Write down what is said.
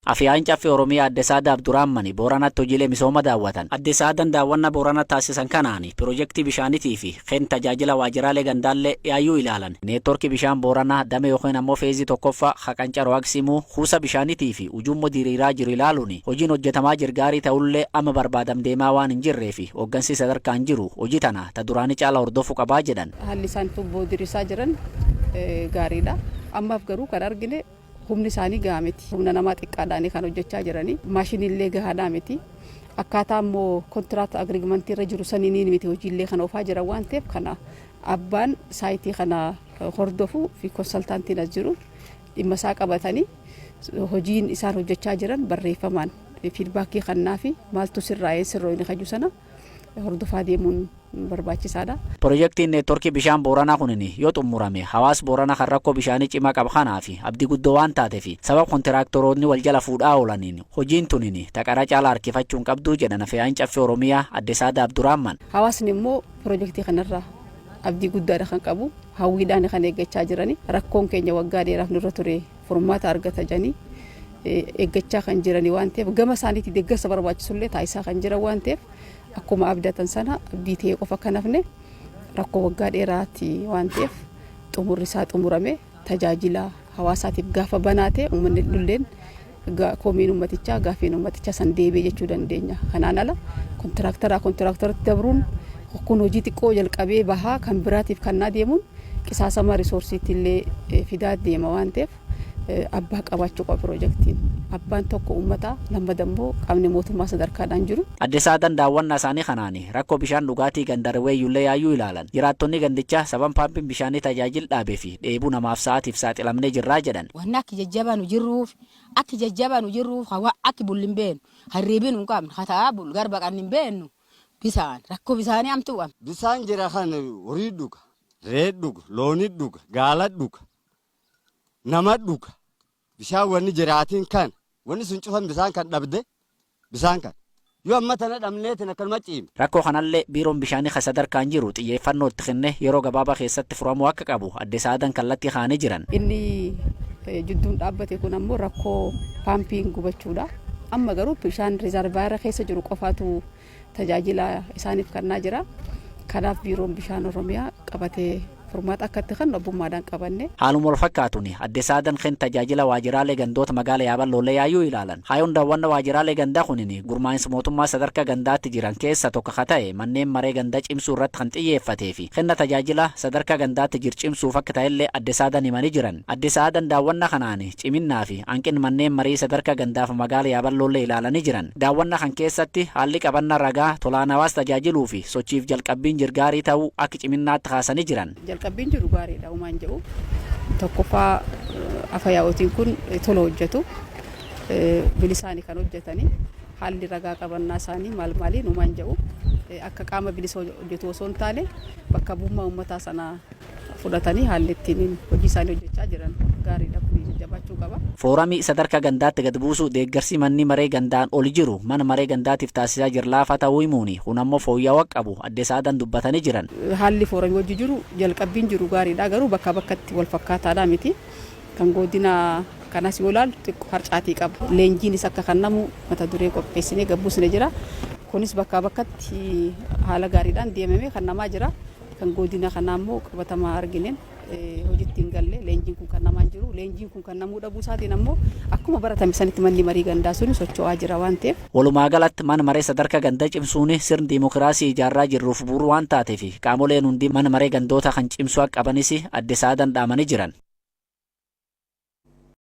Afyaa'iin Caffee Oromiyaa Aadde Saadaa Abduraammani Booranatti hojiilee misooma daawwatan. Aadde Saadaan daawwanna Booranatti taasisan kanaan pirojektii bishaanitii fi ken tajaajila waajjiraalee gandaallee yaayyuu ilaalan. Neetworkii bishaan Booranaa damee yookiin ammoo feezii tokkoffaa Haqancaroo Agsimuu kuusa bishaanitii fi ujummoo diriiraa jiru ilaaluun hojiin hojjetamaa jir gaarii ta'ullee amma barbaadam deemaa waan hin jirree fi hooggansi sadarkaan jiru hojii tana ta duraanii caala hordofuu qabaa jedhan. Haalli isaan tuubboo diriirsaa jiran gaariidha. Ammaaf garuu kan argine humni isaanii gahaa miti. Humna namaa xiqqaadhaan kan hojjechaa jiranii. Maashiniillee gahaadhaa miti. Akkaataa immoo contract agreementii irra jiru saniin miti hojiillee kan oofaa jiran waan ta'eef, kana abbaan saayitii kana hordofuu fi consultantiin as jiru dhimma isaa qabatanii hojiin isaan hojjechaa jiran barreeffamaan feedbackii kannaa fi maaltu sirraa'ee sirrooyni kaju sana hordofaa deemuun barbaachisaadha. Pirojektiin neetworkii bishaan Booranaa kunin yoo xumurame hawaas Booranaa kan rakkoo bishaanii cimaa qaba kanaa fi abdii guddoo waan taateef, sababa kontiraaktaroonni wal jala fuudhaa oolaniin hojiin tunin taqara caalaa harkifachuu hin qabduu jedhan Afyaa'iin Caffee Oromiyaa Aadde Saadaa Abduraamman. Hawaasni immoo pirojektii kanarraa abdii guddaadha kan qabu, hawwiidhaan kan eeggachaa jirani. Rakkoon keenya waggaa dheeraaf nurra ture furmaata argata jedhanii eeggachaa kan jirani waan ta'eef, gama isaaniitti deeggarsa barbaachisullee taasisaa kan jiran waan ta'eef, akkuma abdatan sana abdii ta'ee qofa kan hafne rakkoo waggaa dheeraati waan ta'eef, xumurri isaa xumurame tajaajila hawaasaatiif gaafa banaa ta'e uummanni dhulleen komiin uummatichaa, gaafiin uummatichaa san deebi'ee jechuu dandeenya. Kanaan ala kontiraaktaraa kontiraaktaratti dabruun kun hojii xiqqoo jalqabee bahaa kan biraatiif kannaa deemuun qisaasama resourceiitti illee fidaa deema waan ta'eef, abbaa qabaachuu qaba pirojektiin. Abbaan tokko uummata, lammata immoo qaamni mootummaa sadarkaadhaan jiru. Adde Saadaan daawwannaa isaanii kanaan rakkoo bishaan dhugaatii gandarwee iyyullee yaayyuu ilaalan. Jiraattonni gandichaa saban paampiin bishaanii tajaajil dhaabee fi dheebuu namaaf sa'aatiif saaxilamnee jirraa jedhan. Wanni akki jajjabaa nu jirruuf, akki jajjabaa nu jirruuf, hawa akki bulli hin beeknu, hirriibin hin qabnu, hataa bul garba qabni hin beeknu, bisaan rakkoo bisaanii hamtuu qabna. Bisaan jira kan horii dhuga, re'ee dhuga, looni dhuga, gaala dhuga, nama dhuga. Bishaan wanni jiraatiin kan wanni sun cufan bisaan kan dhabde, bisaan kan yoo amma tana dhabneetiin akkanuma ciimne. Rakkoo kanallee biiroon bishaanii kan sadarkaan jiru xiyyeeffannoo itti kennee yeroo gabaabaa keessatti furamuu akka qabu Adde Saadaan kallattii kaa'anii jiran. Inni jidduun dhaabbate kun ammoo rakkoo paampiin gubachuudha. Amma garuu bishaan reservoira keessa jiru qofaatu tajaajila isaaniif kennaa jira. Kanaaf biiroon bishaan Oromiyaa qabatee furmaata akka itti kennu abbummaadhaan qabanne. Haaluma wal fakkaatuun Adde Saadaan kan tajaajila waajjiraalee gandoota magaala Yaaballoollee yaayyuu ilaalan. Hayoon daawwannaa waajjiraalee gandaa kunin gurmaa'insa mootummaa sadarkaa gandaatti jiran keessa tokko ka ta'e manneen maree gandaa cimsuu irratti kan xiyyeeffatee fi kenna tajaajila sadarkaa gandaatti jir cimsuuf akka ta'ellee Adde Saadaan himanii jiran. Adde Saadaan daawwannaa kanaan ciminnaa fi hanqin manneen marii sadarkaa gandaaf magaala Yaaballoollee ilaalanii jiran. Daawwannaa kan keessatti haalli qabannaa ragaa tolaan hawaasa tajaajiluu fi sochiif jalqabbiin jirgaarii ta'uu akka ciminnaatti kaasanii jiran. Jalqabbiin jiru gaariidha uumaan jedhu. Tokkoffaa, afa yaa'otiin kun tola hojjetu. Bilisaani kan hojjetani. Haalli ragaa qabannaa isaanii maal maaliin uumaan jedhu akka qaama bilisa hojjetu osoo hin taane, bakka bu'ummaa uummataa sana fudhatanii haalli ittiin hojii isaanii hojjechaa jiran gaariidha, kun jajjabaachuu qaba. Fooramii sadarkaa gandaatti gad buusu deeggarsi manni maree gandaan ol jiru mana maree gandaatiif taasisaa jira laafaa ta'uu himuuni, kun ammoo fooyya'uu akka qabu Adde Saadaan dubbatanii jiran. Haalli fooramii hojii jiru, jalqabbiin jiru gaariidha, garuu bakka bakkatti wal fakkaataadha miti. Kan godina kanas yoo ilaalu xiqqoo harcaatii qaba. Leenjiinis akka kennamu mata duree qopheessinee gabbuusne jira. Kunis bakkaa bakkatti haala gaariidhaan deemamee kennamaa jira. Kan godina kanaa immoo qabatamaa argineen hojiitti hin galle, leenjiin kun kennamaa hin jiru. Leenjiin kun kennamuu dhabuu isaatiin ammoo akkuma baratame sanitti manni marii gandaa suni socho'aa jira waan ta'eef. Walumaa galatti mana maree sadarkaa gandaa cimsuun sirni diimokiraasii ijaarraa jirruuf bu'uura waan taateef, qaamoleen hundi mana maree gandoota kan cimsuu akka qabanis Adde Saadaan dhaamanii jiran.